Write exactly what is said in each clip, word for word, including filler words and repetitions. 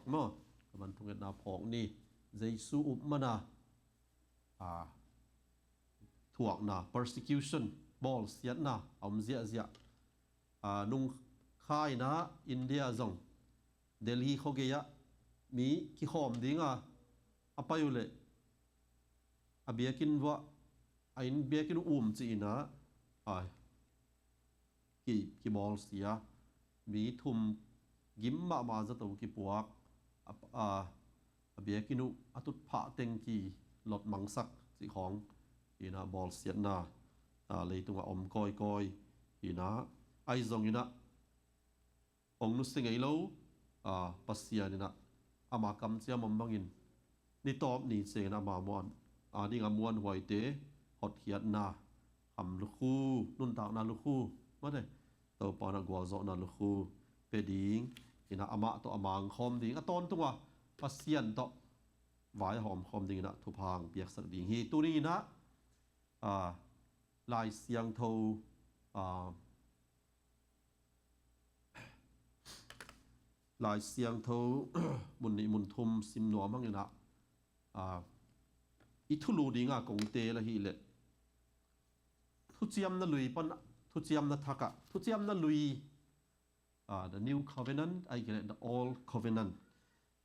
Maw, ka van thungetna phawk ni. Jesu upmana, a, thuakna, persecution, bawlsiatna a om ziahziah. A, nungkha inah India zong Delhi khuagei ah mi kikhawm dinga a pai uh leh a biakinn vuah, a inn biakinn uh um ci-inah, a, ki, kibawlsia, mi thum gim mahmah zato kipuak, a, a, a biakinn uh a tutphah teng kilot mangsak cih khawng inah bawlsiatna, a, leitungah om kawikawi inah, ahi zonginah hong nusia ngei lo, a, Pasian inah ama kamciam om bangin ni tawp ni ciangin ama muan, a ding a muanhuaite hotkhiatna, kham lukhu, nuntakna lukhu, mate, Topa inah gualzawhna lukhu pia ding inah amah tawh a mang khawm ding, a tawntunga Pasian tawh vai a hawm khawm ding inah thupha hong piaksak ding hi. Tuni inah, a, Lai Siangtho, a, Lai Siangtho mun nih mun thum sim nuam hanginah, a, i thulu dinga kong teel ahih leh thuciamna lui pan, thuciamna thakah, thuciamna lui, a, the New Covenant, ahih kei leh the Old Covenant,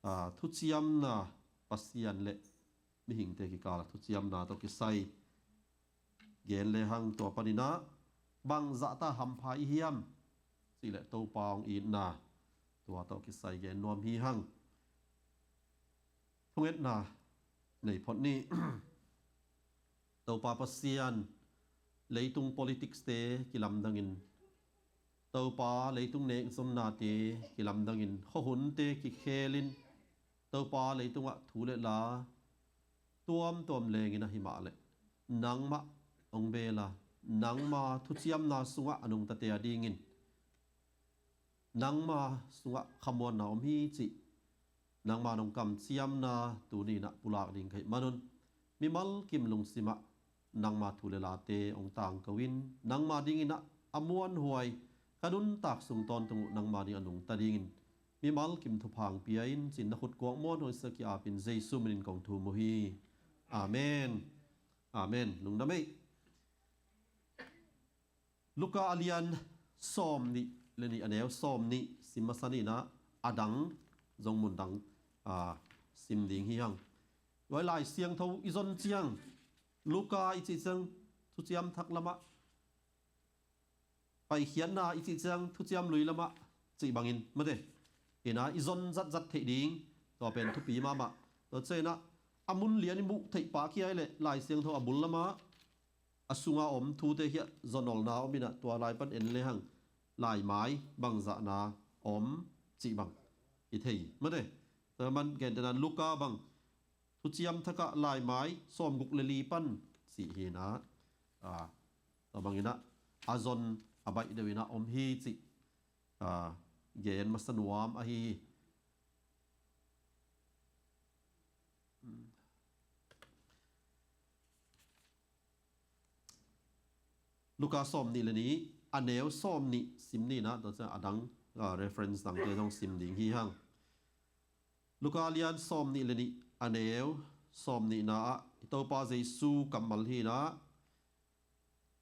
a, thuciamna Pasian le mihingte kikal thuciamna tawh kisai gen lehang tua paninah bangzahta hampha i hiam cih leh Topa hong itna tua tawh kisai gen nuam hi hang. Thungetna nei phot ni. Topa Pasian, leitung politics-te kilamdangin, Topa leitung nekzonnate kilamdangin, khuahunte kikhelin, Topa leitungah thu le la tuamtuam lengin ahi mah leh nangmah hong bela, nangma thuciamna sungah a nungtate a dingin nangma sungah khamuanna om hi cih nangma nong kamciamna tuni inah pulak ding ka hih manun, mimal kim lungsimah nangma thu le late hong tangko in, nangma dinginah a muanhuai ka nuntak sung tawntung uh nangma ding a nungta dingin mimal kim thupha hong pia in, ci-in na khut kuak muanhuai sa ki-apin Jesu minin kong thum uh hi. Amen. Amen. Lungdam ei. Luka a lian sawm nih le nih, a neu sawm nih sim masa ni inah, a dang zong mun dang, a, sim ding hi hang. Tua Lai Siangtho i zon ciang, Luka i cih ciang thuciam thak lamah, Paikhiatna i cih ciang thuciam lui lamah cih bangin, mate, inah i zon zatzat theih ding, tua pen thupi mahmah. Tua cianginah a mun lian i muh theih pah khia hi leh Lai Siangtho a bul lamah a sunga om thute hi a, zonnolna om inah tua lai pan en lehang laimai bangzahna om cih bang i thei, mate. Tua man gentehna Luka bang thuciam thakah laimai sawmguk le li pan cih hi inah, a, tua banginah a zon a baih deuh inah om hi cih, a, gen masa nuam ahi hi. Luka sawm nih le nih, a neu sawm nih sim ni inah, tua ciang a dang, a, reference dangte zong sim ding hi hang. Luka lian sawm nih le nih, a neu sawm nihna ah i Topa Jesu kammal hi inah,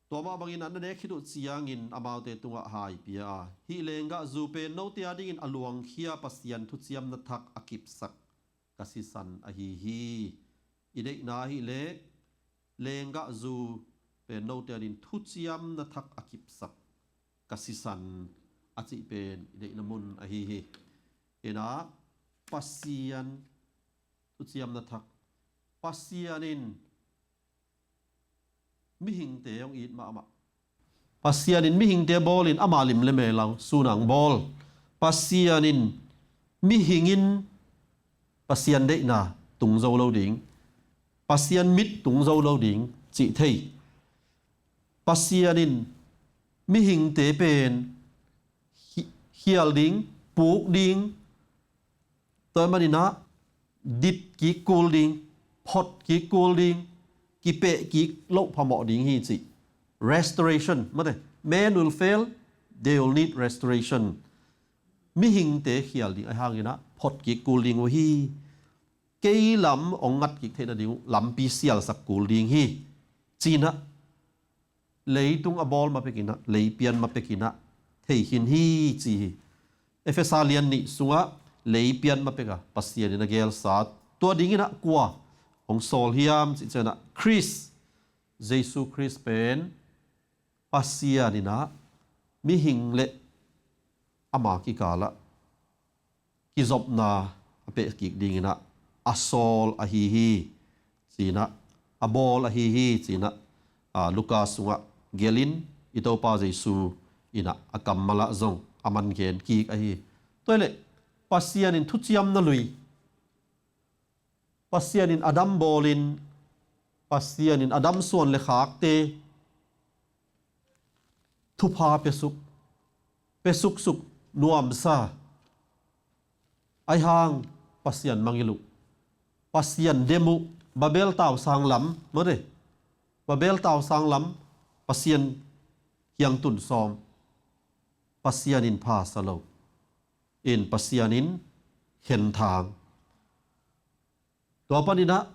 tua mah bangin an na nek khit uh ciangin amaute tungah hai pia a, hih lenggahzu pen note a dingin a luangkhia Pasian thuciamna thak a kipsak ka sisan ahi hi. I deihna ahih leh lenggahzu pen note a dingin thuciamna thak a kipsak ka sisan a cih pen i deihna mun ahi hi. Inah Pasian thuciamna thak, Pasian in mihingte hong it mahmah. Pasian in mihingte bawlin ama lim le mel lo sunang bawl. Pasian in mihing in Pasian deihna tung zo lo ding, Pasian mit tung zo lo ding cih thei. Pasian in mihingte pen khi-, khial ding, puk ding, tua maninah dit kik kul ding, phot kik kul ding, kipeh kik loh phamawh ding hi cih. Restoration, mate. Men will fail, they will need restoration. Mihingte khial ding ahi hanginah phot kik kul ding uh hi. Kei lam hong ngat kik theihna ding uh lampi sialsak kul ding hi. Cinah leitung a bawl ma pekinah, leipian ma pekinah thei khin hi ci hi. Efesa lian nih sungah leipian ma peka Pasian in a gelsa, tua dinginah kua hong sawl hiam cih cianah Khrist, Jesu Khrist pen Pasian inah mihing le ama kikalah kizopna a peh kik dinginah a sawl ahi hi cinah, a bawl ahi hi cinah, a, Luka sungah gelin i Topa Jesu inah a kammalah zong a man gen kik ahi. Tua hileh Pasian in thuciamna lui, Pasian in Adam bawlin, Pasian in Adam suan le khakte thupha piasuk, piasuksuk nuamsa. Aihang Pasian mangilh uh, Pasian dem uh, Babel tausang lam, mate, Babel tausang lam Pasian kiangtun sawm, Pasian in phasa lo in, Pasian in khenthang. Tua paninah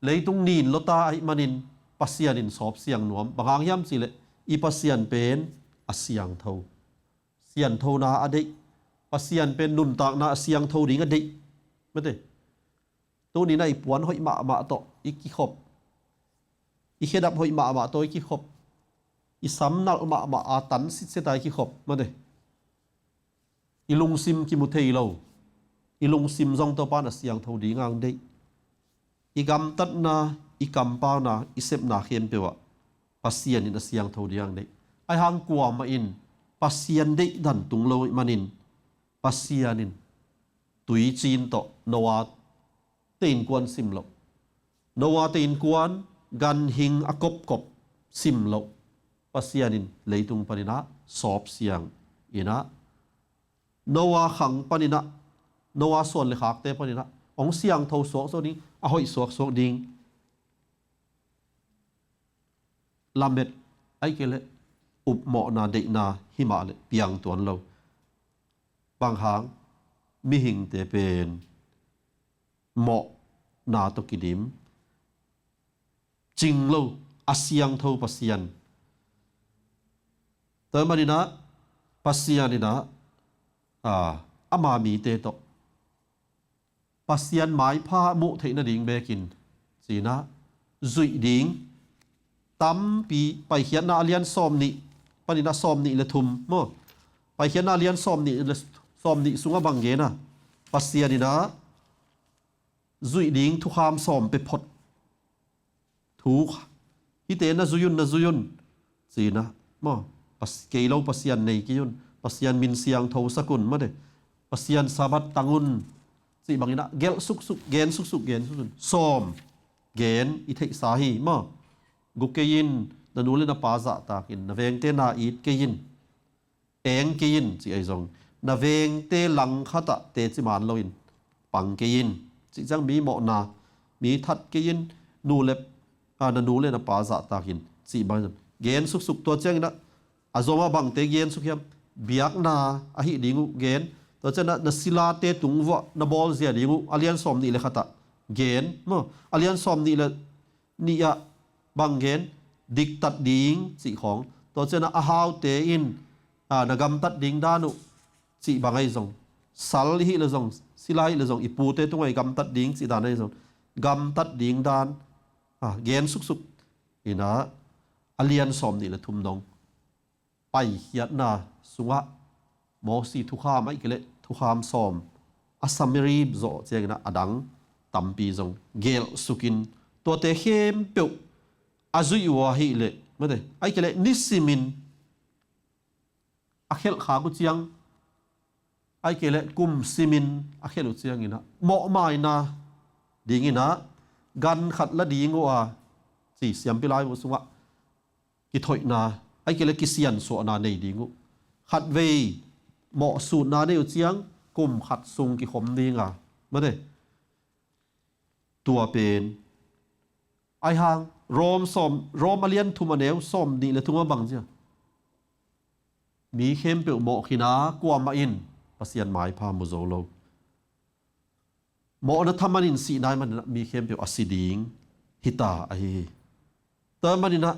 leitung nin lota ahih manin Pasian in sawp siang nuam. Bang hang hiam cihleh i Pasian pen a siangtho, sianthona a deih. Pasian pen nuntakna a siangtho ding a deih. Mate, tuninah i puan hoih mahmah tawh i kikhop, i khedap hoih mahmah tawh i kikhop, i sam nalh mahmah a tan sitset a i kikhop, mate, i lungsim kimu thei lo, i lungsim zong Topan a siangtho ding ang deih. I gamtatna, i kampauna, i sepna khempeuh ah Pasian in a siangtho ding ang deih. Aihang kuamah in Pasian deih dan tung lo ih manin Pasian in tuicin tawh Noah te innkuan sim loh, Noah te innkuan ganhing a kopkop sim loh, Pasian in leitung paninah sawp siang inah, Noah khang paninah, Noah suan le khakte paninah hong siangtho suaksuak ding, a hoih suaksuak ding lamet, ahih kei leh upmawhna deihna himah leh piang tuan lo. Bang hang? Mihingte pen mawhna tawh kidim, cing lo, a siangtho Pasian. Tua maninah Pasian inah, a, ama mite tawh Pasian maipha muh theih nading bekin cinah zuih ding tampi, Paikhiatna a lian sawm nih paninah sawm nih le thum maw, Paikhiatna a lian sawm nih le sawm nih sungah bang gen a, Pasian inah zuih ding thukham sawm pe phot. Thu, hihte na zui un, na zui un cinah maw, Pas-, kei lo Pasian nei kei un, Pasian min siangtho sak un, mate, Pasian Sabbath tang un cih banginah gelh suksuk, gen suksuk, gen suksuk. Sawm gen i theihsa hi maw. Gu kei in, na nu le na pa zahtak in, na vengte na it kei in, eng kei in, ci ahi zong, na vengte langkhatah teci man loin pang kei in, cih ciang mi mawhna, mi that kei in, nu le, a, na nu le na pa zahtak in, cih bang gen suksuk. Tua cianginah a zomah bangte gen suk hiam? Biakna ahih ding uh gen. Tua cianginah na silate tung vuah na bawlzia ding uh a lian sawm nih le khatah gen maw, a lian sawm nih le nih ah bang gen? Diktat ding cih khawng. Tua cianah a haute in, a, na gamtat ding dan uh cih bang ahi zong, sal ihih le zong, sila ihih le zong, i pute tungah i gamtat ding cih dan ahi zong, gamtat ding dan, a, gen suksuk inah a lian sawm nih le thum dong Paikhiatna sungah Mosi thukham ahih kei leh thukham sawm a summary zawh cianginah a dang tampi zong gelh sukin, tuate khempeuh a zuih uh ahih leh, mate, ahih kei leh nisimin a khelh khak uh ciang, ahih kei leh kum simin a khelh uh cianginah mawhmaina dinginah gan khat la ding uh a, ci siampi laibu sungah kithoihna, ahih kei leh kisiansuahna nei ding uh. Khatvei mawhsutna nei uh ciang kum khat sung kikhom dinga, mate, tua pen. Aihang Rom sawm, Rom a lian thum a neu sawm nih le thum a bang cia, mi khempeuh mawh khin a, kuamah in Pasian maipha mu zo lo. mawhna thaman in sihna ahih manin ah mi khempeuh a si ding hita ahi hi. Tua ahih manin ah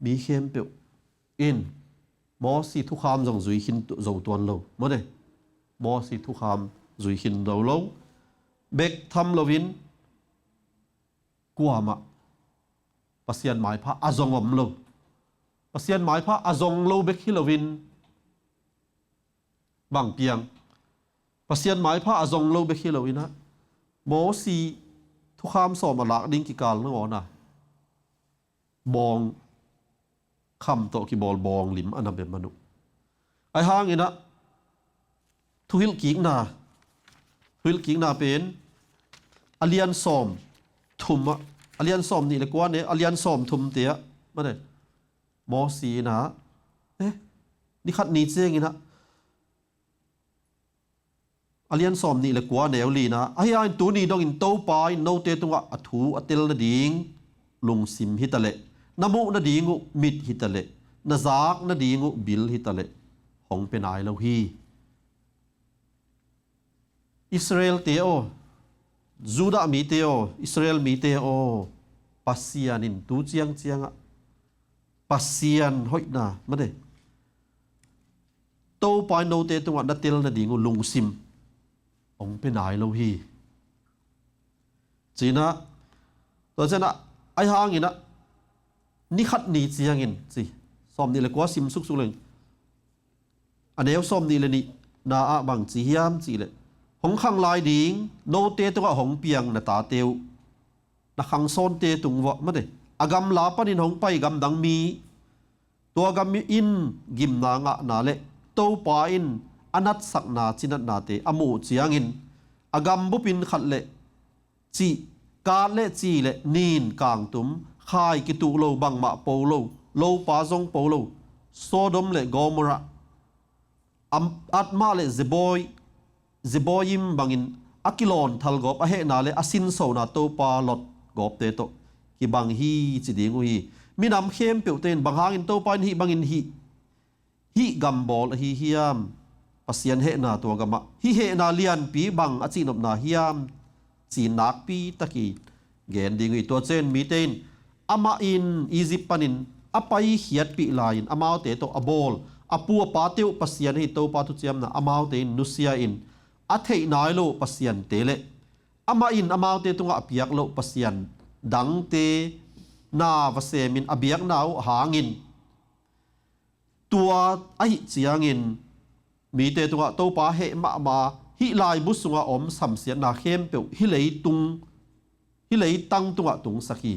mi khempeuh in Mosi thukham zong zui khin zo tuan lo. Mawhna, Mosi thukham zui khin zo lo. Bek tham loin kuamah Pasian maipha a zong om lo. Pasian maipha a zong lo bek hi loin bang piang. Pasian maipha a zong lo bek hi loin ah Mosi thukham sawm a lak ding kikal nangawn ah bawng kham tawh kibawl bawng lim a na bia man uh. Ahi hangin ah thuhilhkikna, thuhilhkikna pen a lian sawm thum ah, a lian sawm nih le kua ne, a lian sawm thum te ah, mawhna, Mosi in ah, eh, ni khat ni ciangin ah, a lian sawm nih le kua neu li-in ah, ahi hangin tuni dongin Topa in note tungah a thu a tel nading lungsim hi taleh, na muh nading uh mit hi taleh, na zak nading uh bil hi taleh, hong pia nai lo hi. Israel-te aw, Judah mite aw, Israel mite aw, Pasian in tu ciangciangah Pasian hoihna, mawhna, Topa in note tungah na tel nading uh lungsim hong pia nai lo hi. Ci-in ah, tua ciangin ah, ahi hangin ah, ni khat ni ciangin, ci, sawm nih le kua sim suksuk leng, a neu sawm nih le nihna ah bang ci hiam cih leh, hong khang lai ding, note tungah hong piang na tate uh, na khang sawnte tung uah, mawhna, a gamla panin hong pai gamdang mi, tua gam in gimna ngahna le Topa in a natsakna cinatnate a muh uh ciangin, a gam bupin khat le cih, kat le ci le nin kangtum, khai kituh lo, bangmah po lo, lopa zong po lo, Sodom le Gomorrah, Am-, Admah le Zeboi-, Zeboim bangin a kilawn thalgawp, a hehna le a sinsona Topa Lot gawpte tawh kibang hi ci ding uh hi. Minam khempeuhte in bang hangin Topa in hih bangin hih, hih gam bawl ahi hiam? Pasian hehna tua gamah hih hehna lianpi bang a cihnopna hiam? Ci-in nakpi takin gen ding uh hi. Tua ciangin mite in, amah in Egypt panin a paikhiatpih lai-in amaute tawh a bawl, a pu a pate uh Pasian ahi Topa thuciamna amaute in nusia-in a theih nai lo uh pasiante le amah in amaute tungah a piak loh pasian dangte na va semin a biakna uh hangin, tua ahih ciangin mite tungah Topa heh mahmah, hih laibu sungah om samsiatna khempeuh hih leitung, hih leitang tungah tungsak hi.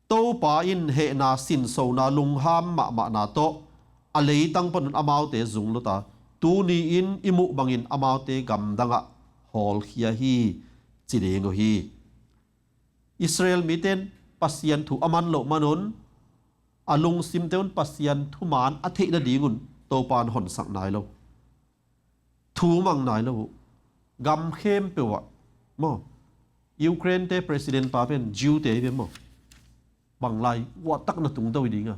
Topa in hehna, sinsona, lungham mahmahna tawh a leitang panun amaute zunglut a, tuni-in i muh bangin amaute gamdangah hawlkhia hi, ci ding uh hi. Israel mite in Pasian thu a man loh manun, a lungsimte un Pasian thuman a theih nadingun Topa in honsak nai lo. Thu mang nai lo uh. Gam khempeuh ah, maw, Ukraine-te president pa pen Jew-te hi ve maw. Bang lai uahtak na tungdo hi ding a.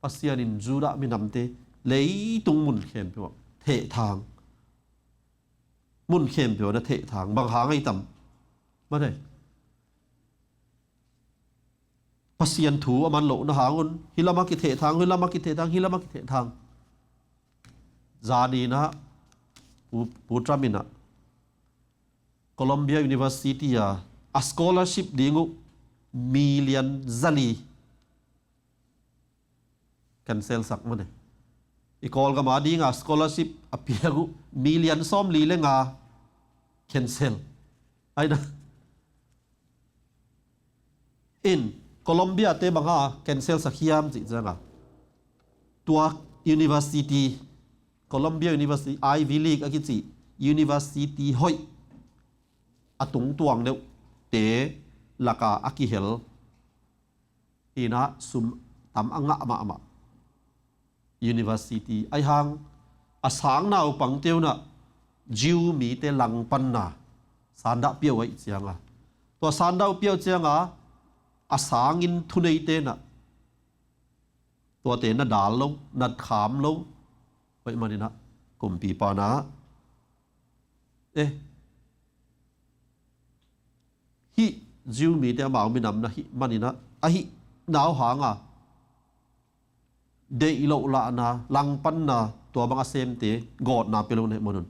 Pasian in Judah minamte leitung mun khempeuh ah thehthang. Mun khempeuh ah na thehthang. Bang hang ahi tam? Mawhna, Pasian thu a man lohna hangun hih lamah kithehthang, hih lamah kithehthang, hih lamah kithehthang. Zan in ah, Pu, Pu Trump in ah Columbia University ah a scholarship ding uh million zali cancel sak, mawhna. I Kawlgam a dinga scholarship a piak uh million sawmli le nga cancel. Aina in Columbia-te bang a cancel sak hiam cih cianga, tua university, Columbia University, Ivy League a kici university hoih a tungtuang deuhte laka a kihel in ah sum tam a ngah mahmah university ahi hang, a sang naupangte un ah Jew mite langpanna sandah pia uh ahih cianga, tua sandah uh pia uh cianga a sangin thuneite in ah tuate na dal lo, na kham lo. Hoih manin ah kumpipa in ah, eh, Jew mite amau minam na hih manin ah, a hih nau hanga deih loh lahna, langpanna, tua bang a semte gawtna pia lo na hih manun,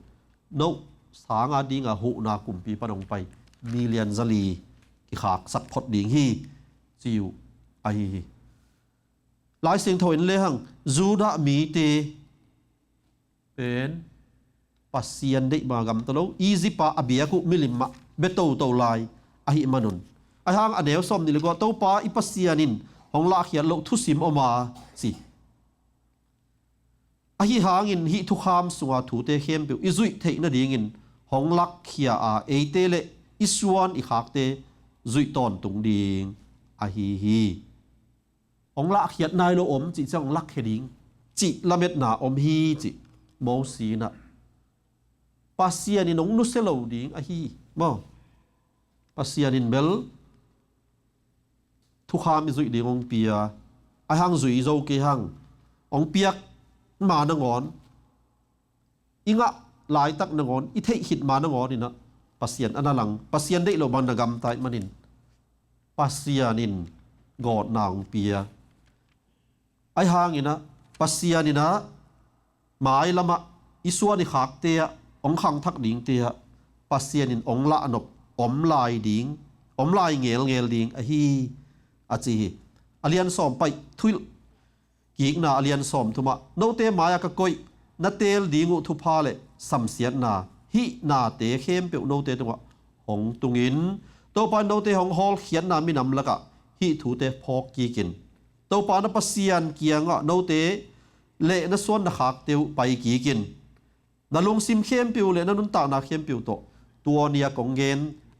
no sanga dinga huhna kumpi pan hong pai million zali kikhaksak phot ding hi, ci uh ahi hi. Lai Siangtho in lehang Judah mite pen Pasian deih banga gamta lo, Egypt a a biak uh milim mah bia toto lai ahih manun. Ahi hang a neu sawm nih le kua, Topa i Pasian in hong lahkhiat loh thusim om a ci. Ahi hangin hih thukham sunga thute khempeuh i zuih theih nadingin hong lakkhia a, eite le i suan i khakte zuih tawntung ding ahi hi. Hong lahkhiat nai lo om cih ciang hong lakkhia ding cih lametna om hi cih Mosi in ah, Pasian in hong nusia lo ding ahi hi. Maw, Pasian in bel thukham i zuih ding hong pia, ahi hang zui zo kei hang, hong piak ma nangawn, i ngah laitak nangawn, i theih khit ma nangawn in ah Pasian a na lang, Pasian deih loh bang na gamta ahih manin Pasian in gawtna hong pia. Ahi hangin ah Pasian in ah mailamah i suan i khakte ah hong khangthak dingte ah Pasian in hong lahnop om lai ding, om lai ngelngel ding ahi, a ci hi. A lian sawm paih, Thuhilhkikna a lian sawm thumah, note mai-ah ka koih na teel ding uh thupha le samsiatna, hih nate khempeuh note tungah hong tungin, Topa in note hong hawlkhiatna minam lakah hih thute phawk kikin, Topa na Pasian kiangah note le na suan na khakte uh pai kikin, na lungsim khempeuh le na nuntakna khempeuh tawh tua ni-a kong gen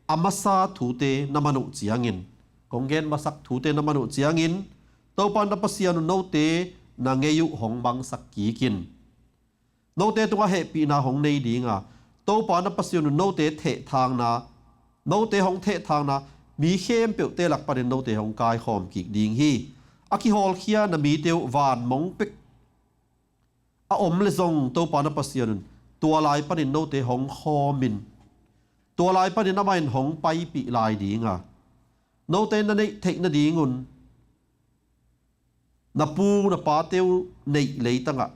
a masa thute na man uh ciangin, kong gen masak thute na man uh ciangin, Topa na Pasian uh note na ngei uh hong bangsak kikin, note tungah hehpihna hong nei dinga, Topa na Pasian uh note thehthangna, note hong thehthangna mi khempeuhte lak panin note hong kaikhawm kik ding hi. A kihawlkhia na mite uh van mong pek a om le zong Topa na Pasian un tua lai panin note hong khawmin, tua lai panin amah in hong paipih lai dinga, note na neih theih nadingun na pu na pate uh neih leitangah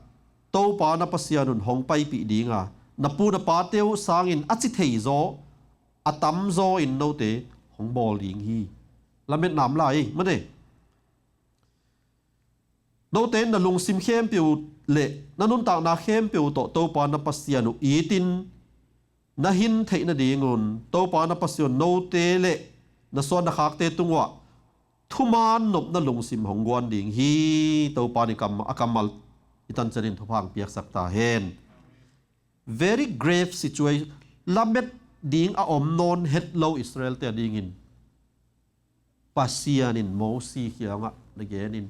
Topa na Pasian un hong paipih dinga, na pu na pate uh sangin a ci thei zaw, a tam zaw in note hong bawl ding hi. Lametna om lai, mane. Note in na lungsim khempeuh le na nuntakna khempeuh tawh Topa na Pasian uh itin na hin theih nadingun Topa na Pasian uh note le na suan na khakte tungah thuman nopna lungsim hong guan ding hi. Topa in i kam, a kammal i tan cianin thupha hong piaksak ta hen. Very grave situation. Lamet ding a om nawn het lo Israel-te a dingin Pasian in Mosi kiangah na genin,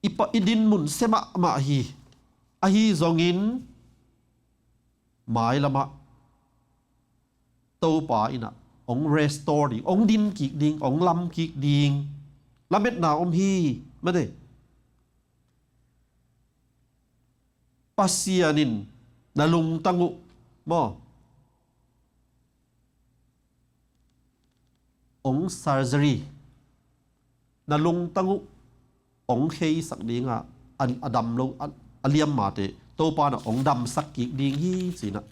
i pa, i dinmun sia mahmah hi. Ahi zongin mailamah Topa in ah hong restore ding, hong din kik ding, hong lam kik ding lametna om hi. Mate, Pasian in na lungtang uh, maw, hong surgery, na lungtang uh hong kheisak dinga, a, a dam lo, a, a liam mate Topa in ah hong damsak kik ding hi, ci-in ah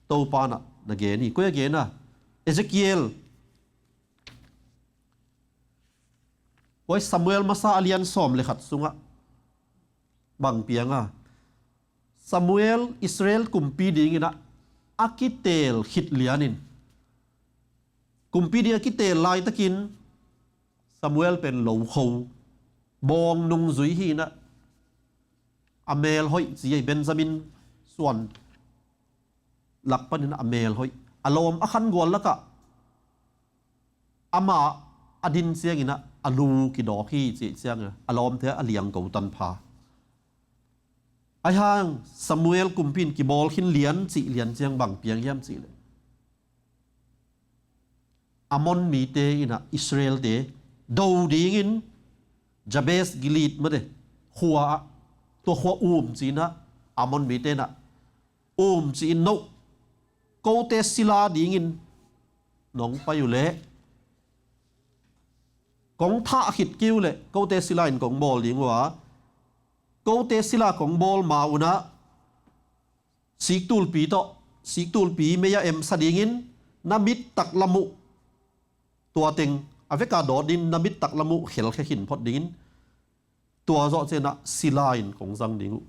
Topa in ah na gen hi. Koi a gen a? Ezekiel, koi, Samuel masa a lian sawm le khat sungah bang piang a? Samuel Israel kumpi dingin ah a kiteel khit lianin, kumpi ding a kiteel laitakin Samuel pen lokho, bawng nungzui hi-in ah, a meel hoih ci ei, Benjamin suan lak panin a meel hoih, a lawm a khangual lakah amah a din ciangin ah a lu kidawk hi, cih ciangin a lawmte a liangko tanpha. Ahi hang Samuel kumpi in kibawl khin lian cih lian ciang bang piang hiam cih leh, Ammon mite in ah Israel-te do dingin Jabes Gilead, mate, khua ah, tua khua umcih in ah Ammon mite in ah umcih in, no, kote sila dingin nong pai uh leh kong thah khit kei uh leh kote sila in kong bawl ding uh a, kote sila kong bawl ma-un ah siktulpi tawh, siktulpi mei-ah emsa dingin na mittak lam uh, tua teng a veka dawt dingin na mittak lam uh khelkhia khin phot dingin, tua zawh cianah sila in kong zang ding uh.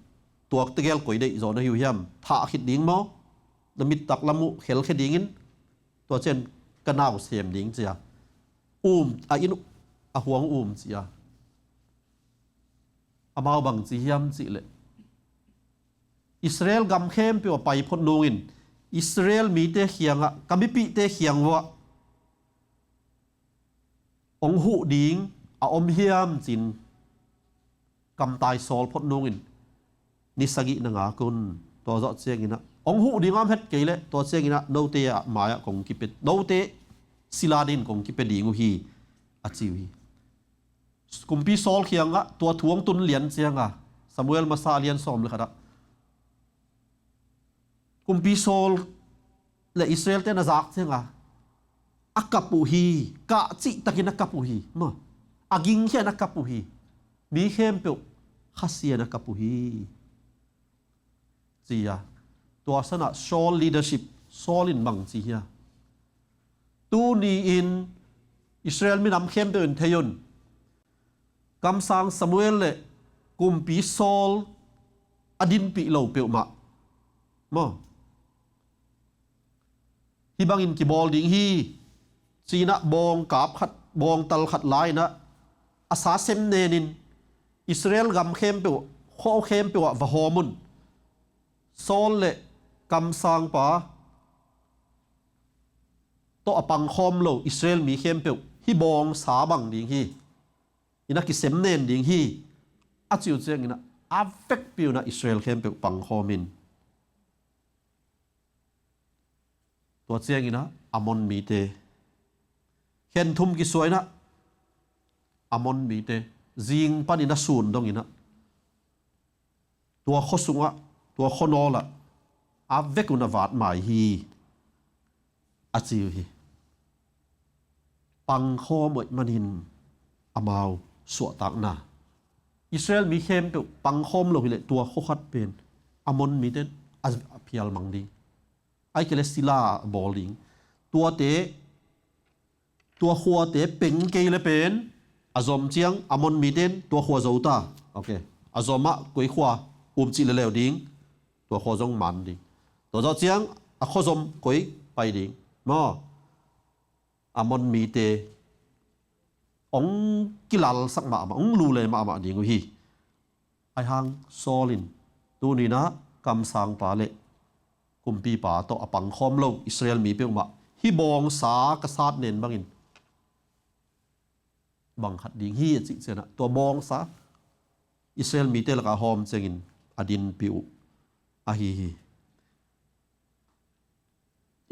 Tua tegel koi deih zaw na hi uh hiam? Thah khit ding maw? Na mittak lam uh khelkhia dingin tua cian ka nau sem ding cia. Um, a inn uh, a huang um cia. Amau bang ci hiam cih leh, Israel gam khempeuh a pai phot nungin Israel mite khiangah, ka mipihte khiang uah hong huh ding a om hiam ci-in kamtai sawl phot nungin ni sagih na ngak un. Tua zawh cianginah hong huh ding a om het kei leh tua cianginah note ah mai-ah kong kipia, note sila dingin kong kipia ding uh hi, a ci uh hi. Kumpi Saul khiangah tua thu hong tun lian cianga, Samuel masa lian sawm le khatah Kumpi Saul le Israelte na zak cianga a kap uh hi. Kah cihtakin a kap uh hi. Maw, a gingkhian a kap uh hi. Mi khempeuh khasian a kap uh hi, ci-a. Tua sanah Saul leadership, Saul in bang ci hia? Tuni-in Israel minam khempeuh in thei un. Kamsang Samuel le Kumpi Saul a dinpih lo peuhmah, maw, hih bangin kibawl ding hi, ci-inah bawngkap khat, bawngtal khat la-inah a sa sem nenin Israel gam khempeuh, khua khempeuh ah va hawm un. Saul le kamsangpa tawh a pangkhawm lo Israel mi khempeuh hih bawngsa bang ding hi, inah kisem nen ding hi, a ci uh cianginah a vekpi unah Israel khempeuh pangkhawmin. Tua cianginah Ammon mite khenthum kisuainah, Ammon mite zing panin a sun donginah tua khua sungah, tua khua nawlah a vek un a vat mai hi, a ci uh hi. Pangkhawm uh ahih manin amau suahtakna, Israel mi khempeuh pangkhawm lo hileh tua khua khat pen Ammon mite in a phial mang ding. Ahih kei leh sila a bawl ding. Tuate, tua khuate peng kei le pen a zom ciang Ammon mite in tua khua zo ta. Ok. A zomah koi khua um cih leuleu ding. Tua khua zong man ding. Tua zawh ciang a khua zom koi pai ding. Maw? Ammon mite hong kilalsak mahmah, hong lule mahmah ding uh hi. Aihang Saul in tuninah kamsangpa le kumpipa tawh a pangkhawm lo Israel mi peuhmah hih bawngsa ka sat nen bangin bang khat ding hi, a cih cianah tua bawngsa Israel mite lakah hawm ciangin a dinpih uh ahi hi.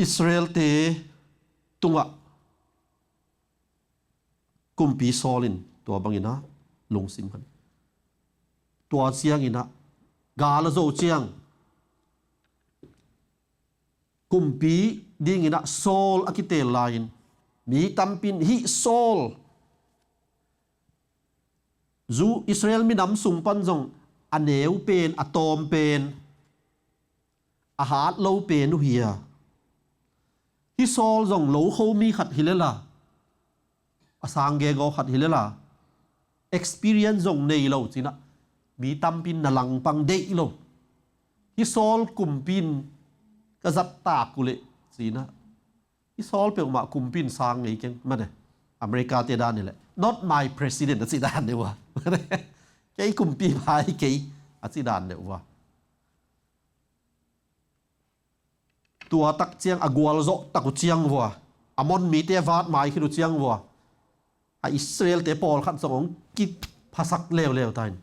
Israelte tungah Kumpi Saul in tua banginah lungsim khat, tua cianginah gal a zo ciang kumpi dinginah Saul a kitel lai-in mi tampi in hih Saul, Jew Israel minam sung pan zong a neu pen, a tawm pen, a hat lo pen uh hi a, hih Saul zong lokho mi khat hi lela, a sang gengaw khat hi lela, experience zong nei lo cinah mi tampi in na langpang deih lo. Hih Saul kumpi in ka zat tak uh leh cinah, hih Saul peuhmah kumpi in sang ngei keng mane. America te dan hi leh, "Not my president," a ci dan deuh a. "Kei kumpipa hi kei," a ci dan deuh a. Tua tak ciang a gualzawh tak uh ciang vua, Ammon mite a vat mai khit uh ciang vua, a Israelte pawlkhat zong hong kiphasak leuleu ta in,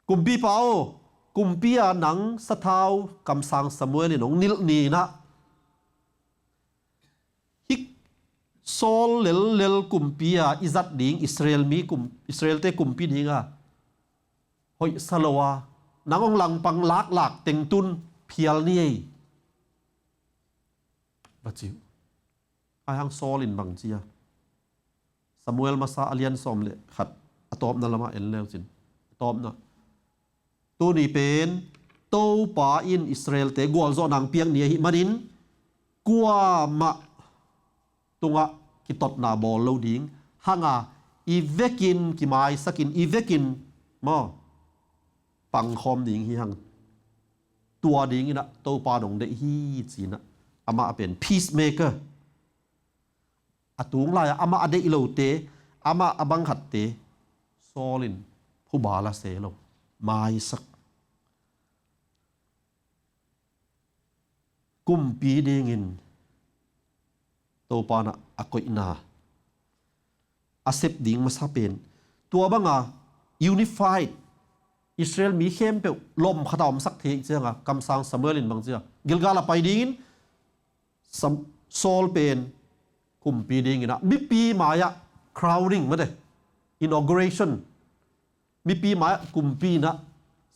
"Kumpipa aw, kumpi a nang sathau kamsang Samuel in hong nilh ni-inah hih Saul lellel kumpi a i zat ding Israel mi kum, Israelte kumpi dinga hoihsa lo a, nang hong langpang laklak tengtun phial ni ei," va ci uh. Aihang Saul in bang ci a, Samuel masa a lian sawm le khat a tawpna lamah en leu cin, a tawpna, tuni pen Topa in Israelte gualzawhna hong piak ni ahih manin kuamah tungah kitotna bawl lo ding, hanga i vekin kimaisakin i vekin maw pangkhawm ding hi hang. Tua dinginah Topa dong deih hi cinah amah a pen peacemaker. A tung lai-ah amah a deih lote, amah a bangkhatte Saul in phuba la se lo, maisak. Kumpi dingin Topa nah a koihna a sep ding masa pen tua banga unified Israel mi khempeuh lom khata omsak thei cianga kamsang Samuel in bang cia Gilgal a pai dingin Saul pen kumpi dinginah mipi mai-ah crowning mate, inauguration, mipi mai-ah kumpi inah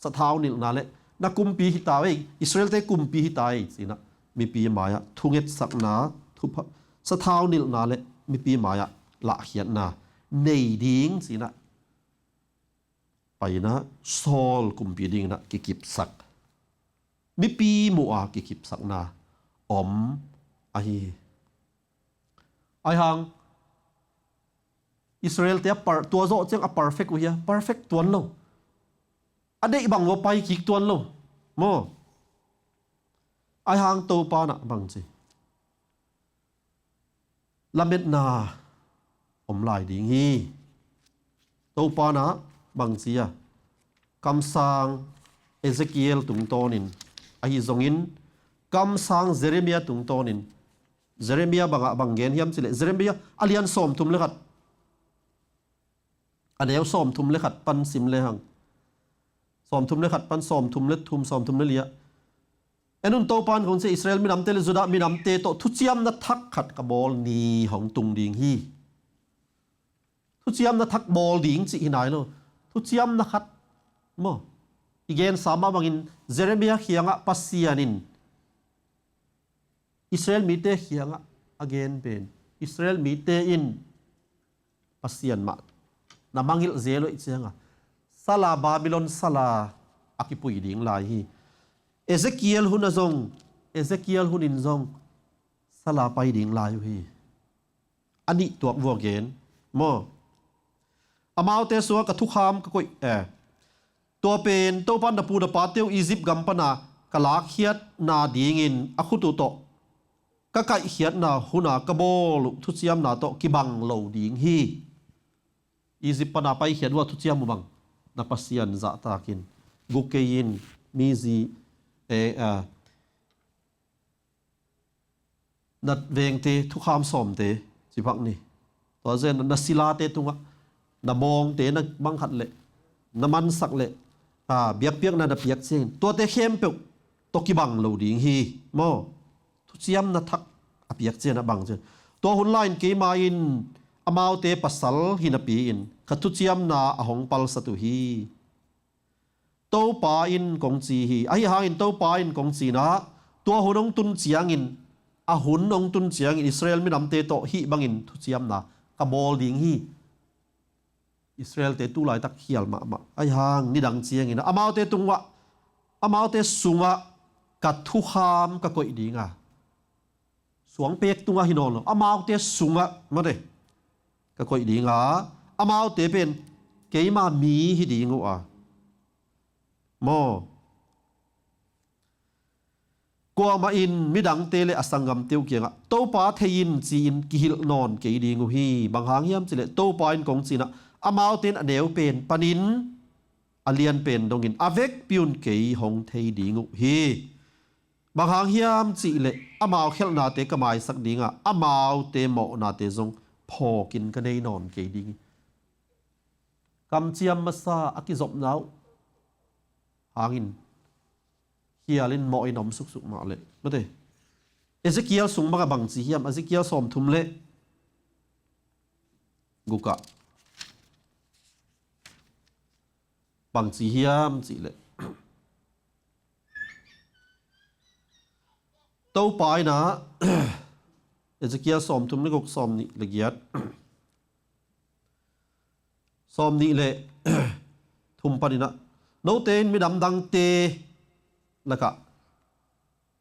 sathau nilhna le na kumpi hita ei, Israelte kumpi hita ei cinah mipi mai-ah thungetsakna, thupha, sathau nilhna le mipi mai-ah lahkhiatna nei ding cinah paina Saul kumpi dinginah kikipsak, mipi muha kikipsakna om ahi hi. Aihang Israelte a par, tua zawh ciang a perfect uh hia? Perfect tuan lo. A deih bang uh a pai kik tuan lo maw. Aihang Topa nah bang ci, lametna om lai ding hi. Topa nah bang ci a, kamsang Ezekiel tungtawnin ahi zongin kamsang Jeremiah tungtawnin, Jeremiah bangah bang gen hiam cileh Jeremiah a lian sawmthum le khat, a neu sawmthum le khat pan sim le hang, sawmthum le khat pan sawmthum le thum, sawmthum le liah. En un, Topa in kong ci, Israel minamte le Judah minamte tawh thuciamna thak khat ka bawl ni hong tung ding hi. Thuciamna thak bawl ding cih hi nai lo. Thuciamna khat maw, i gensa mah bangin Jeremiah kiangah Pasian in Israel mite kiangah a gen pen Israel mite in Pasian mah na mangngilh zel uh ih cianga sala, Babylon sala a kipui ding lai hi. Ezekiel hun a zong, Ezekiel hunin zong sala pai ding lai uh hi. A nih tuak vua gen maw. Amaute sungah ka thukham ka koih, eh, tua pen Topa in na pu na pate uh Egypt gam pana ka lakkhiatna dingin a khut uh tawh ka kaihkhiatna huna ka bawl uh thuciamna tawh kibang lo ding hi. Egypt pana paikhiat uh a thuciam uh bang, na Pasian zahtakin guk kei in, mizi, eh, ah, na vengte thukham sawmte cibak ni. Tua zen na silate tungah na bawngte na bangkhat le na mansak le, ah, biakpiakna na piak ciangin tuate khempeuh tawh kibang lo ding hi maw. Thuciamna thak a piak ciangin a bang ciang. Tua hun lai-in keima in amaute pasal hi napi-in ka thuciamna a hong palsat uh hi. Topa in kong ci hi. Ahi hangin Topa in kong ci-in ah, tua hun hong tun ciangin, a hun hong tun ciangin Israel minamte tawh hih bangin thuciamna ka bawl ding hi. Israelte tu laitak khial mahmah. Ahi hang nidang ciangin amaute tungah, amaute sungah ka thukham ka koih ding a, suangpek tungah hi nawn lo, amaute sungah mate ka koih ding a, amaute pen keima mi hi ding uh a maw. Kuamah in midangte le a sanggamte uh kiangah Topa thei in ci-in kihilh nawn kei ding uh hi. Bang hang hiam cileh Topa in kong ci-in ah, amaute in a neu pen panin a lian pen dongin a vekpi un kei hong thei ding uh hi. Bang hang hiam cihleh amau khialhnate ka maisak ding a, amaute mawhnate zong phawkin ka nei nawn kei ding hi. Kamciam masa a kizopna uh hangin khialin mawhin a om suksuk mah leh mate. Ezekiel sung bangah bangci hiam, Ezekiel sawmthum le gukah bangci hiam cihleh, Topa in ah Ezekiel sawmthum le guk, sawmnih le giat, sawmnih le thum paninah, note in minam dangte lakah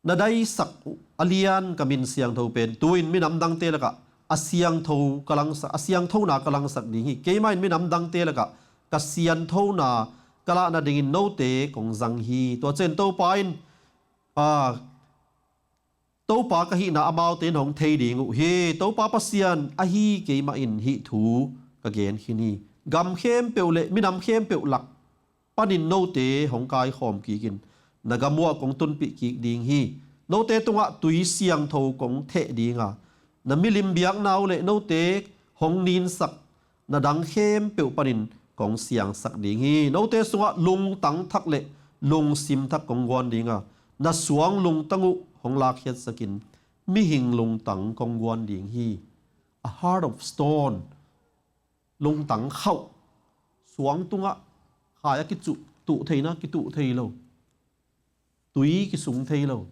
na daisak uh a lian ka min siangtho pen tu-in minam dangte lakah a siangtho ka langsak, a siangthona ka langsak ding hi. Keimah in minam dangte lakah ka sianthona ka lahna dingin note kong zang hi. Tua ciang Topa in, a, Topa ka hihna amaute in hong thei ding uh hi. Topa Pasian ahi keimah in hih thu ka gen khin hi. Gam khempeuh le minam khempeuh lak panin note hong kaikhawm kikin na gam uhah kong tunpih kik ding hi. Note tungah tui siangtho kong theh dinga, na milim biakna uh le note hong ninsak na dang khempeuh panin kong siangsak ding hi. Note sungah lungtang thak le lungsim thak kong guan dinga, na suang lungtang uh hong lakkhiatsakin mihing lungtang kong guan ding hi. A heart of stone, lungtang khauh, suang tungah khai a kicuh tuh theina kituh thei lo, tui kisung thei lo,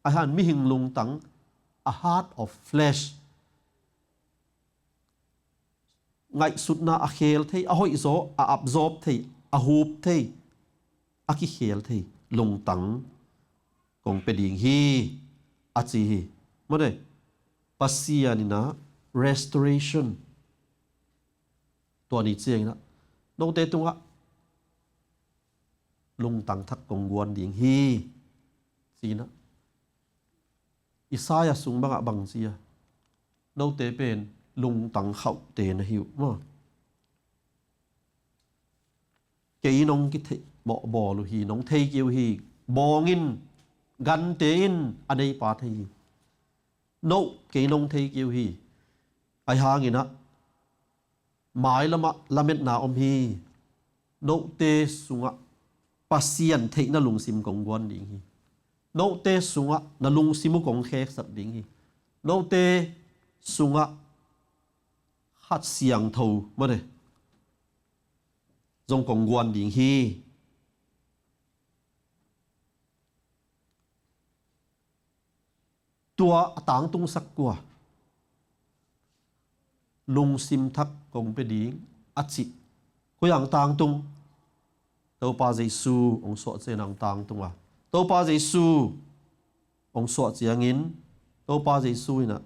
a han mihing lungtang, a heart of flesh, ngaihsutna a khel thei, a hoihzaw a apzawp thei, a hup thei, a kikhel thei lungtang kong pia ding hi, a ci hi. Mawte, Pasian inah restoration, tua ni cianginah note tungah lungtang thak kong guan ding hi, cinah. Isaiah sung bangah bang ci a, note pen lungtang khauhte na hi uh maw. Kei nong kitheih bawhbawl uh hi, nong thei kei uh hi. Bawng in, gante in a neipa thei hi. No, kei nong thei kei uh hi. Ahi hanginah mailamah lametna om hi. Note sungah Pasian theihna lungsim kong guan ding hi. Note sungah na lungsim uh kong kheksak ding hi. Note sungah khat siangtho mawte zong kong guan ding hi. Tua a tangtungsak kua? Lungsim thak kong pia ding a cih. Koi ang tangtung? Topa Jesu hong suah ciangin ang tangtung a, Topa Jesu hong suah ciangin Topa Jesu inah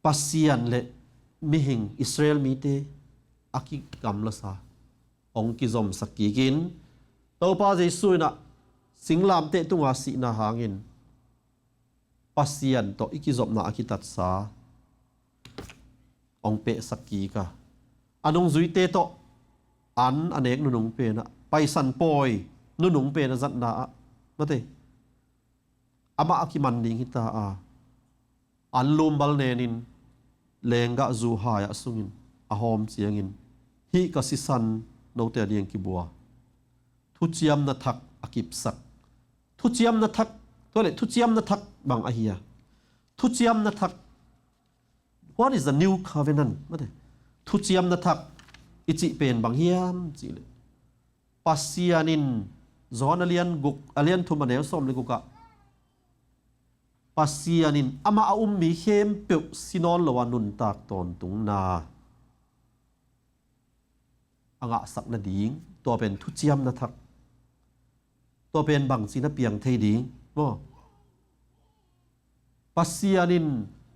Pasian le mihing Israel mite a kigamlasa hong kizomsak kikin, Topa Jesu inah singlamteh tunga sihna hangin Pasian tawh i kizopna a kitatsa hong pehsak kik a, a nungzuite tawh an a nek nunung penah, Paisan pawi nunung pen a zatna ah, mate, amah a kiman ding hita a, an lumbal nenin lenggah zu hai-ah sungin a hawm ciangin, hih ka sisan note a ding kibua, thuciamna thak a kipsak. Thuciamna thak, tua le thuciamna thak bang ahi a? Thuciamna thak, what is the new covenant? Mate, thuciamna thak i cih pen bang hiam cih leh, Pasian in Johan a lian guk, a lian thum a neu sawm le gukah Pasian in amah a um mi khempeuh si nawn lo a nuntak tawntungna a ngahsak nading, tua pen thuciamna thak. Tua pen bangci na piang thei ding maw? Pasian in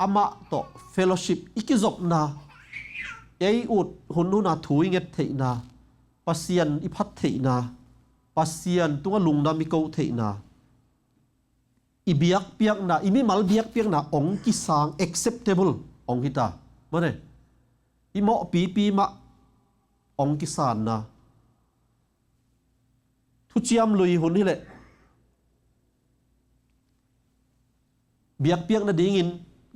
amah tawh fellowship i kizopna, ei ut hunhuna thu i nget theihna, Pasian i phat theihna, Pasian tungah lungdam i ko theihna, i biakpiakna, i mimal biakpiakna hong kisang, acceptable hong hita. Mane, i mawhpipi mah hong kisanna. Thuciam lui hun hileh biakpiak nadingin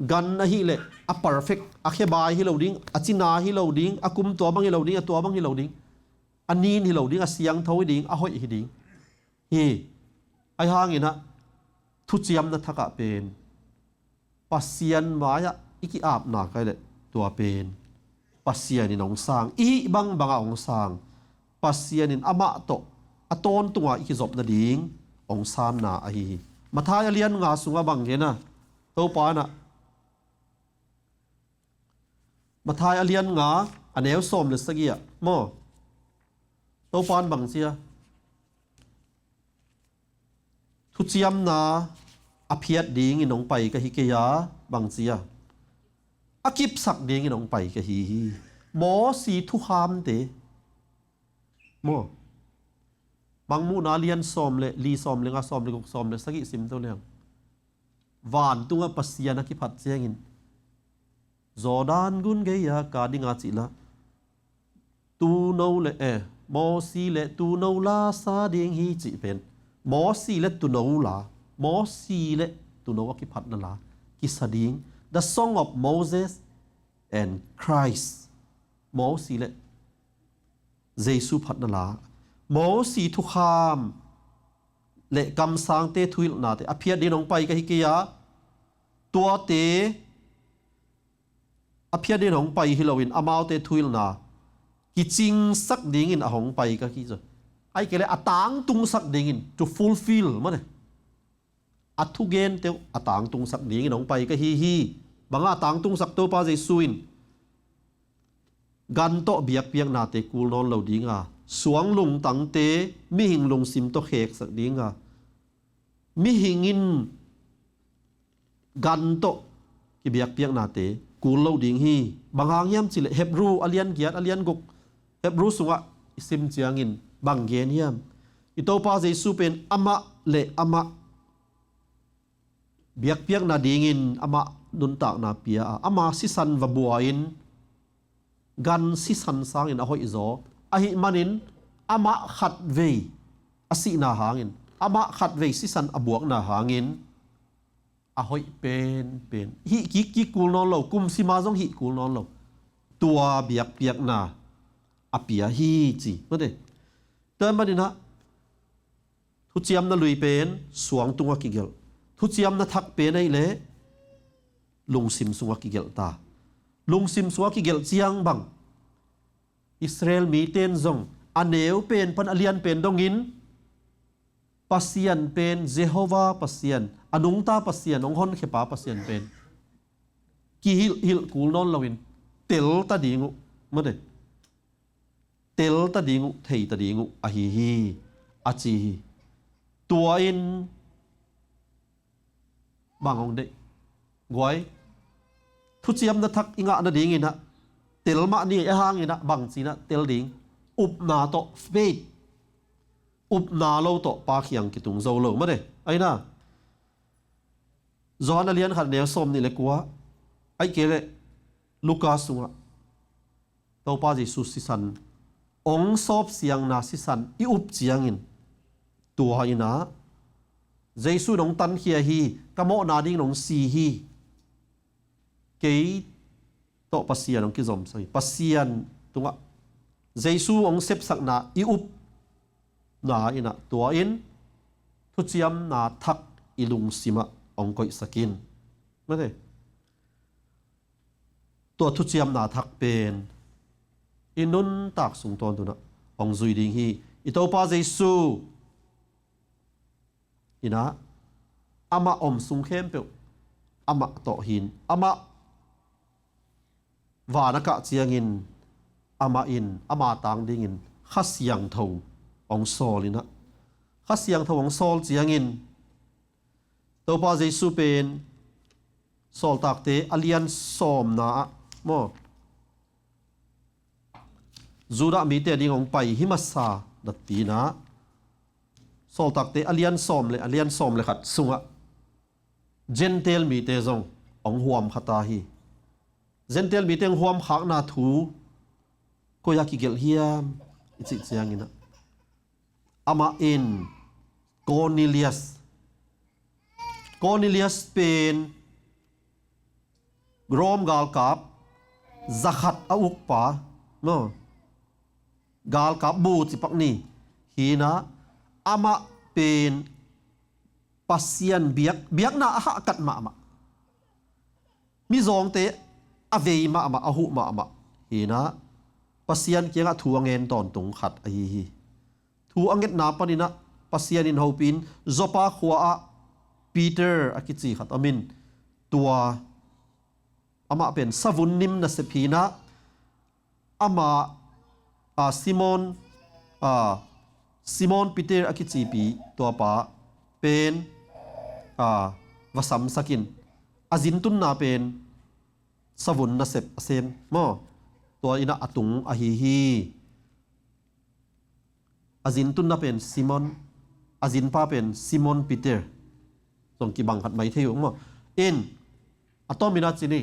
gan ahileh a perfect, a khebai hi lo ding, a cina hi lo ding, a kum tua bang hi lo ding, a tua bang hi lo ding, a nin hi lo ding, a siangtho hi ding, a hoih hi ding hi. Ahi hanginah thuciamna thakah pen Pasian mai-ah i ki-apna kai leh tua pen Pasian in hong sang, i hih bangbangah hong sang. Pasian in amah tawh a tawntunga i kizop nading hong sanna ahi hi. Matthai a lian nga sungah bang gen a, Topa in ah Matthai a lian nga a neu sawm le sagih ah maw, Topa in bang ci a, thuciamna a phiat dingin hong pai ka hi kei a, bang ci a, a kipsak dingin hong pai ka hi hi. Mosi thukhamte maw, Mangmuhna lian sawm le li, sawm le nga, sawm le guk, sawm le sagih sim to leng, vantungah Pasian a kiphat ciangin Jordan gun gei-a ka ding a cih la, tuuno le, eh, Mosi le tuuno la sa ding hi cih pen, Mosi le tuuno la, Mosi le tuuno a kiphatna la kisa ding, the song of Moses and Christ. Mosi le Jesu phatna la, Mosi thukham le kamsangte thuhilhnate a phiat dingin hong pai ka hi kei a, tuate a phiat dingin hong pai hi loin amaute thuhilhna kicingsak dingin a hong pai ka hi zaw. Ahih kei leh a tangtungsak dingin, to fulfill mane, a thugente uh a tangtungsak dingin hong pai ka hi hi. Bang a tangtungsak Topa Jesu in? Gan tawh biakpiaknate kul nawn lo ding a, suang lungtangte mihing lungsim tawh kheksak ding a, mihing in gan tawh kibiakpiaknate kul lo ding hi. Bang hang hiam cih leh Hebru a lian giat, a lian guk, Hebru sungah i sim ciangin bang gen hiam? I Topa Jesu pen amah le amah biakpiakna dingin amah nuntakna pia a, ama sisan va bua-in gan sisan sangin a hoihzaw ahih manin, amah khatvei a sihna hangin, amah khatvei sisan a buakna hangin a hoih penpen, hih kikkik kul nawn lo, kum sima zong hih kul nawn lo, tua biakpiakna a pia hi ci. Mate, tua manin ah thuciamna lui pen suang tungah kigelh. Thuciamna thak pen ahih leh lungsim sungah kigelh ta. Lungsim sungah kigelh ciang bang, Israel mite in zong a neu pen pan a lian pen dongin Pasian pen Jehovah Pasian, a nungta Pasian, hong honkhia pa Pasian pen kihilhhilh kul nawn loin tel ta ding uh, mate, tel ta ding uh, thei ta ding uh ahi hi, a ci hi. Tua in bang hong deih? Guai, thuciamna thak i ngah nadingin ah tel mah ni, a hangin ah bang ci-in ah tel ding? Upna tawh, faith. Upna lo tawh Pa kiang kitung zo lo, mate. Ahi na, Johan a lian khat neu sawm nih le kua, ahih kei leh Luka sungah Topa Jesu sisan, hong sawpsiangna sisan i up ciangin, tua in ah Jesu in hong tankhia hi, ka mawhna dingin hong si hi, kei tawh Pasian hong kizomsak hi. Pasian tungah Jesu hong sepsakna i upna in ah, tua in thuciamna thak i lungsimah hong koihsak in. Mate, tua thuciamna thak pen i nuntak sung tawntung ah hong zui ding hi. I Topa Jesu in ah, amah om sung khempeuh amah tawh hi-in, amah van a kah ciangin amah in ama tang dingin Kha Siangtho hong sawl in ah, Kha Siangtho hong sawl ciangin Topa Jesu pen Sawltakte a lian sawmna ah maw, Judah mite a ding hong pai hi masa, na ci-in ah, Sawltakte a lian sawm le, a lian sawm le khat sungah Gentile mite zong hong huam kha ta hi. Gentile mite hong huam khakna thu koi-ah kigelh hiam i cih ciangin ah, amah in Cornelius, Cornelius pen Rome galkap zakhat a ukpa, no, galkap bu cipak ni hi-in ah, amah pen Pasian biak, biakna a hahkat mahmah, mizawngte a vei mahmah, a huh mahmah hi-in ah, Pasian kiangah thu a ngen tawntung khat ahi hi. Thu a ngetna panin ah Pasian in hopih in Joppa khua-ah Peter a kici khat om in, tua amah pen savun nim nasep hi in ah, amah, a, Simon, a, Simon Peter a kicipi tuapa pen, a, va samsak in, a zintunna pen savun nasep a sem maw, tua in ah a tung ahi hi. A zintunna pen Simon, a zinpa pen Simon Peter. Zong kibang khat mai thei uh maw. In, a tom in ah ci ni.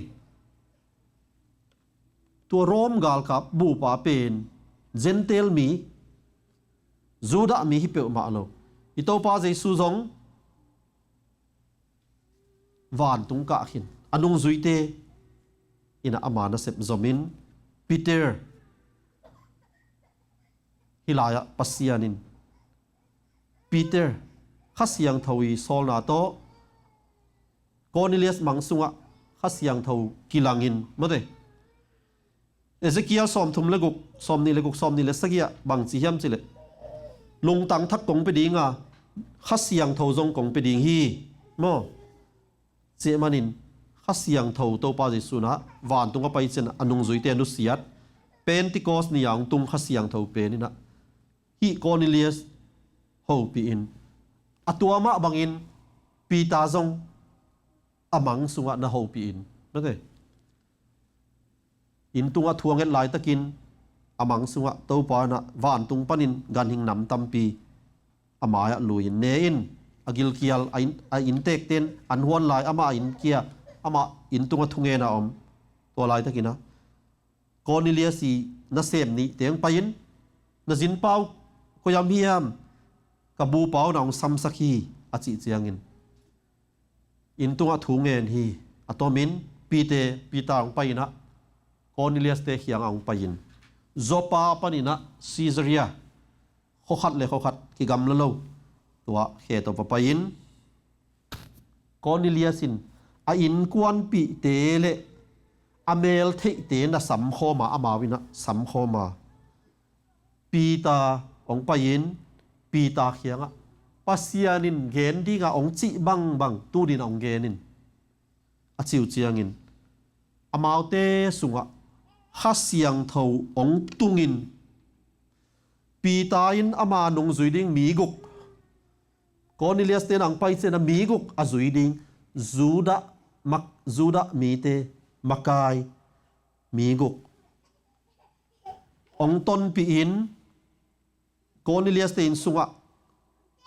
Tua Rom galkap bupa pen Gentile mi, Judah mi hi peuhmah lo. I Topa Jesu zong vantung kah khin, a nungzuite in ah ama nasep zom in, Peter, hih lai-ah Pasian in Peter Kha Siangtho i sawlna tawh Cornelius mang sungah Kha Siangtho kilang in, mate. Ezekiel sawmthum le guk, sawmnih le guk, sawmnih le sagih ah bang ci hiam cih leh, lungtang thak kong pia ding a, Kha Siangtho zong kong pia ding hi, maw. Cih manin Kha Siangtho Topa Jesu in ah vantung a pai ciangin a nungzuite a nusiat, Pentecost ni a hong tung Kha Siangtho pen in ah hih Cornelius hopih in, a tua mah bangin Peter zong a mang sungah na hopih in, mate. Inn tungah thu a nget laitakin a mang sungah Topa in ah vantung panin ganhing nam tampi a mai-ah lui in ne in, a gilkial, a inn, a innteekte in an huan lai, amah a inn kia, amah inn tungah thungen a om. Tua laitakin ah Cornelius i nasem nihte hong pai in, na zinpa uh koi hiam hiam, ka bupa uh na hong samsak hi, a cih ciangin inn tungah thu ngen hi. A tomin Peter, Peter hong pai in ah Cornelius-te kiangah hong pai in, Joppa panin ah Caesarea, khuakhat le khuakhat kigamla lo, tua khe tawh va pai in, Cornelius in a innkuanpihte le a meltheihte na samkhawm a, amau in ah samkhawm a, Peter hong pai in, Peter kiangah Pasian in gen dinga hong cih bangbang tu-in ah hong gen in, a cih uh ciangin amaute sungah Kha Siangtho hong tung in, Peter in ama nungzui ding mi guk, Cornelius-te in ah hong pai ciangin a mi guk a zui ding, Judah mak-, Judah mite makai mi guk hong tonpih in, Cornelius-te inn sungah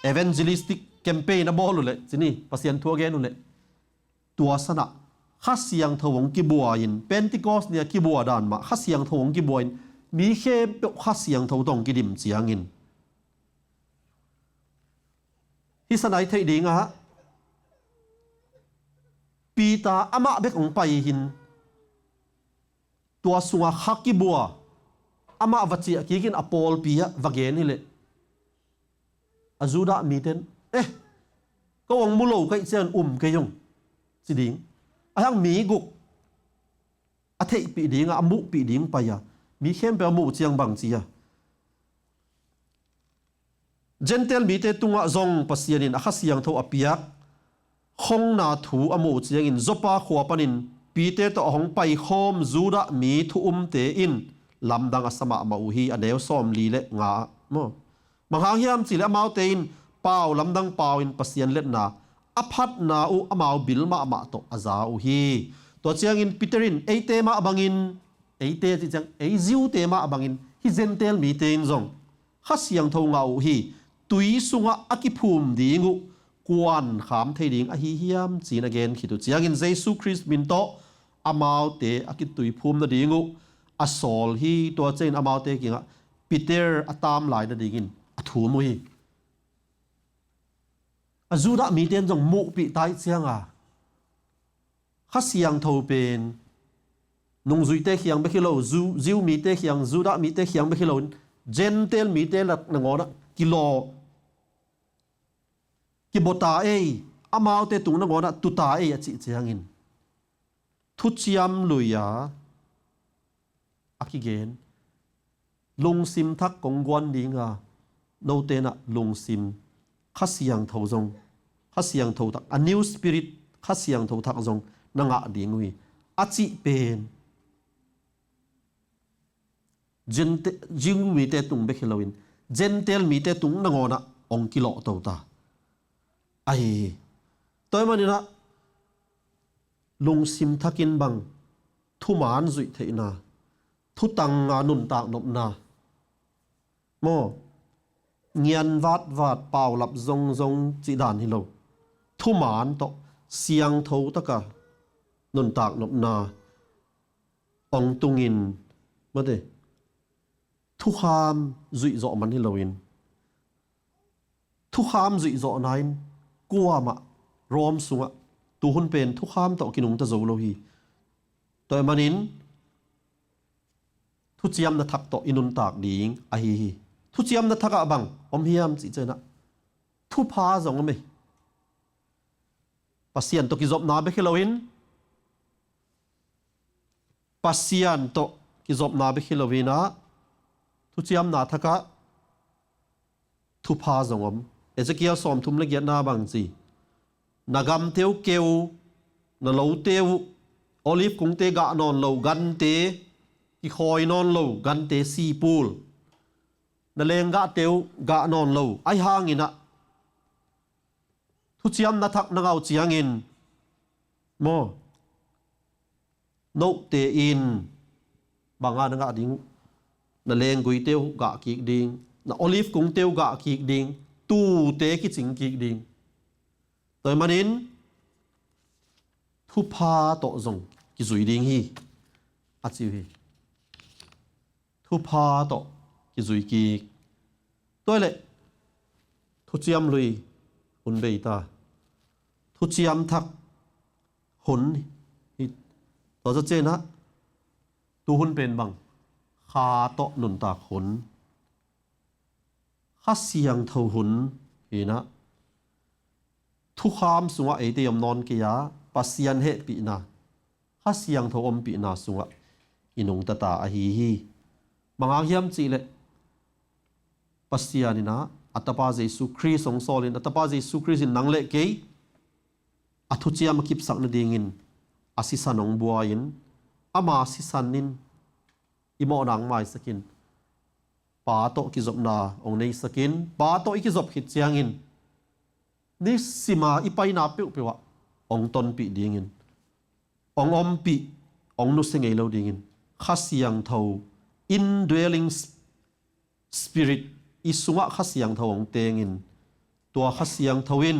evangelistic campaign a bawl uh leh, ci ni, Pasian thu a gen uh leh, tua san ah Kha Siangtho hong kibua in, Pentecost ni a kibua dan mah Kha Siangtho hong kibua in, mi khempeuh Kha Siangtho tawh hong kidim ciangin, hih san ah i theih dingah Peter amah bek hong pai hi in, tua sungah kha kibua, amah va ciah kik in a pawlpi ah va gen hi leh, a Judah mite in, "Eh, ko hong mu lo ka hih ciangin um kei ung," ci ding. Ahi hang mi guk a theihpih ding a, a muhpih ding pai a, mi khempeuh a muh ciang bang ci a, Gentile mite tungah zong Pasian in a Kha Siangtho a piak khongna thu a muh uh ciangin, Joppa khua panin Peter tawh a hong paikhawm Judah mi thu umte in lamdang a sa mahmah uh hi. A neu sawmli le nga ah maw. Bang hang hiam cih leh amaute in pau lamdang pau in Pasian letna a phatna uh amau bil mahmah tawh a za uh hi. Tua ciangin Peter in eite mah bangin, eite cih ciang ei Jew-te mah bangin, hih Gentile mite in zong Kha Siangtho ngah uh hi. Tui sungah a kiphum ding uh kuan kham thei ding ahi hiam, ci-in a gen khit uh ciangin Jesu Khrist min tawh amaute a kituiphum nading uh a sawl hi. Tua ciangin amaute kiangah Peter a tam lai nadingin a thum uh hi. A Judah mite in zong muhpih ta ih cianga Kha Siangtho pen nungzuite khiang bek hi lo, Ju-, Jew mite khiang, Judah mite khiang bek hi loin Gentile mite lak nangawnah kilaw, kibawta ei, amaute tung nangawnah tuta ei a cih ciangin thuciam lui-a a kigen, lungsim thak kong guan dinga, note nah lungsim Kha Siangtho zong, Kha Siangtho thak, a new spirit, Kha Siangtho thak zong na ngah ding uh hi. A cih pen Gente-, Jew mite tung bek hi loin Gentile mite tung nangawnah hong kilawhto ta ahi hi. Tua ahih maninah lungsim thakin bang thuman zuih theihna, thutanga nuntak nopna maw, ngian vatvat, paulap zongzong cih dan hi lo. Thuman tawh siangtho taka nuntak nopna hong tungin, mate, thukham zuih zawh man hi loin, thukham zuih zawhna in kuamah Rom sungah tuhun pen thukham tawh kinungta zo lo hi. Tua ahih manin thuciamna thak tawh i nuntak ding ahi hi. Thuciamna thakah bang om hiam cih cianah thupha zong om hi. Pasian tawh kizopna bek hi loin, Pasian tawh kizopna bek hi loinah thuciamna thakah thupha zong om. Ezekiel sawmthum le giatna bang ci, na gamte uh keu, na lote uh, olive kungte gah nawn lo gante, kikhawi nawn lo gante sipul, na lenggahte uh gah nawn lo, ahi hanginah thuciamna thak na ngah uh ciangin maw, note in banga na ngah ding uh? Na lengguite uh gah kik ding, na olive kungte uh gah kik ding, tuute kicing kik ding. Tua ahih manin thupha tawh zong kizui ding hi, a ci uh hi. Thupha tawh kizui kik. Tua ahih leh thuciam lui hun bei ta. Thuciam thak hun hi. Tua zawh cianah tuhun pen bang, Kha tawh nuntak hun, Kha Siangtho hun hinah, thukham sungah eite i om nawn kei a, Pasian hehpihna, Kha Siangtho ompihna sungah i nungta ta ahi hi. Bang hang hiam cih leh Pasian inah a Tapa Jesu Khrist hong sawlin, a Tapa Jesu Khrist in nang le kei a thuciam a kipsak nadingin a sisan hong buai-in, ama sisan in i mawhna hong maisakin, Pa tawh kizopna hong neisakin, Pa tawh i kizop khit ciangin nisima i paina peuhpeuh ah hong tonpih dingin, hong ompih, hong nusia ngei lo dingin, Kha Siangtho, indwelling Spirit, i sungah Kha Siangtho hong tengin, tua Kha Siangtho in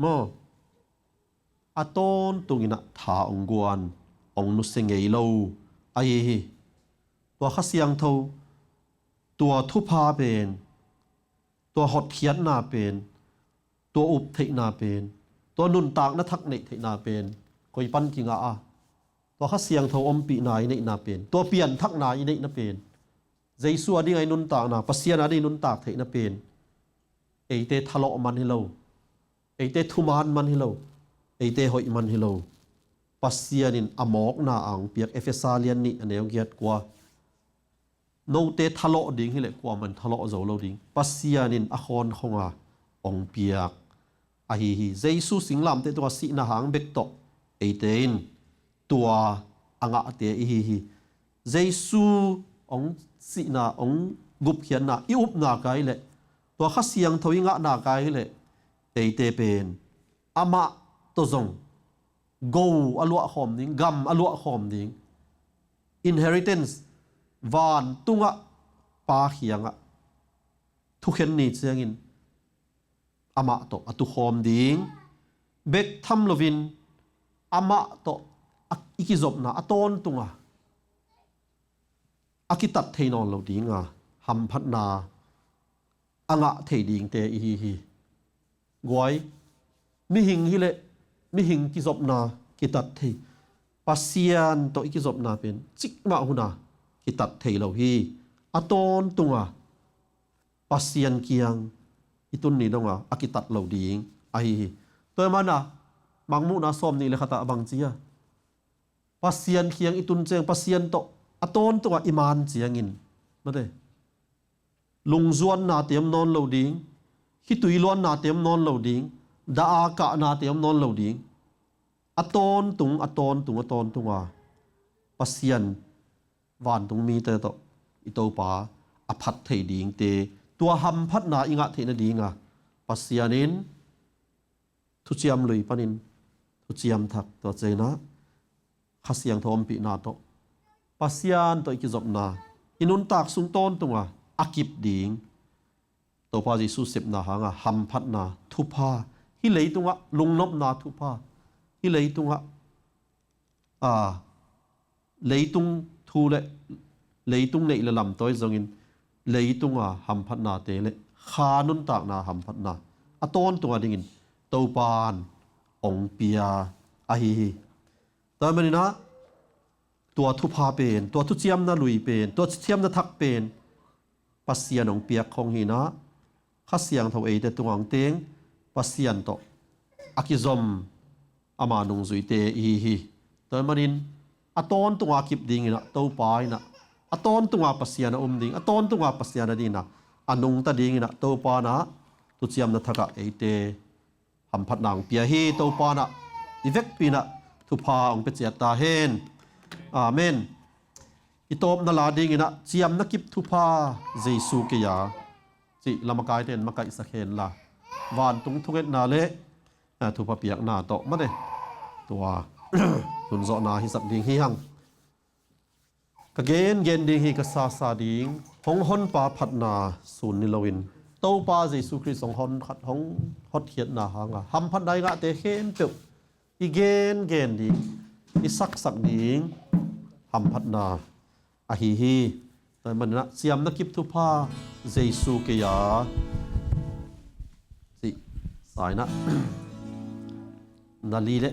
maw, a tawntunginah tha hong guan, hong nusia ngei lo ahi hi. Tua Kha Siangtho, tua thupha pen, tua hotkhiatna pen, tua uptheihna pen, tua nuntakna thak neih theihna pen koi pan kingah a? Tua Kha Siangtho ompihna i neihna pen, tua pianthakna i neihna pen, Jesu a ding a i nuntakna, Pasian a ding i nuntak theihna pen eite thalawh man hi lo, eite thuman man hi lo, eite hoih man hi lo. Pasian in a mawkna a hong piak, Efesa lian nih a neu giat kua, note thalawh ding hileh kuaman thalawh zo lo ding, Pasian in a khawnkhonga hong piak ahi hi. Jesu singlamteh tungah sihna hang bek tawh eite in tua a ngahte i hi hi. Jesu hong sihna, hong gupkhiatna i upna kai leh, tua Kha Siangtho i ngahna kai leh, eite pen amah tawh zong go a luahkhawm ding, gam a luahkhawm ding, inheritance, vantungah Pa kiangah thukhen ni ciangin amah tawh a tukhawm ding bek tham loin, amah tawh a, i kizopna a tawntunga a kitat thei nawn lo dinga hamphatna a ngah thei dingte i hi hi. Guai, mihing hileh mihing kizopna kitat thei, Pasian tawh i kizopna pen cikmah huna kitat thei lo hi. A tawntunga Pasian kiang i tun ni donga a kitat lo ding ahi hi. Tua ahih mana Mangmuhna sawmnih le khatah a bang ci a? Pasian kiang i tun ciang, Pasian tawh a tawntungah i man ciangin, mate, lungzuannate om nawn lo ding, khitui luannate om nawn lo ding, dah a kahnate om nawn lo ding. a tawntung, a tawntung, a tawntunga Pasian vantung mite tawh i Topa a phat thei dingte, tua hamphatna i ngah theih nadinga Pasian in thuciam lui panin thuciam thak, tua ciangin ah Kha Siangtho ompihna tawh Pasian tawh i kizopna, i nuntak sung tawntunga a kip ding, Topa Jesu sepna hanga hamphatna thupha, hih leitungah lungnopna thupha, hih leitungah, a, leitung thu le leitung neih le lamtawi zongin leitunga hamphatnate le kha nuntakna hamphatna a tawntunga dingin Topan ong pia ahi hi. Tua maninah tua thupha pen, tua thuciamna lui pen, tua thuciamna thak pen Pasian ong piak khong hinah, Kha Siangtho eite tungah ong teng, Pasian tawh a kizom ama nungzuite i hi hi. Tua manin a tawntunga kip dinginah Topa inah, a tawntunga Pasian a um ding, a tawntunga Pasian a dinginah a nungta dinginah Topa inah thuciamna thakah eite hamphatna ong pia hi. Topa inah i vekpi inah thupha ong pia ciat ta hen. Amen. I tawpna la dinginah ciamna kip thupha Jesu kei a, cih lamakaite in makaihsak henla, vantung thungetna le, a, thupha piakna tawh mate tua tunzawhna hisak ding hi hang. Ka gengen ding hi, ka sasa ding, hong honpa phatna sun ni loin Topa Jesu Khrist hong hon khat, hong hotkhiatna hanga hamphatna i ngahte khempeuh i gengen ding, i saksak ding hamphatna ahi hi. Tua maninah ciamna kip thupha Jesu kei a, cih sa inah na li le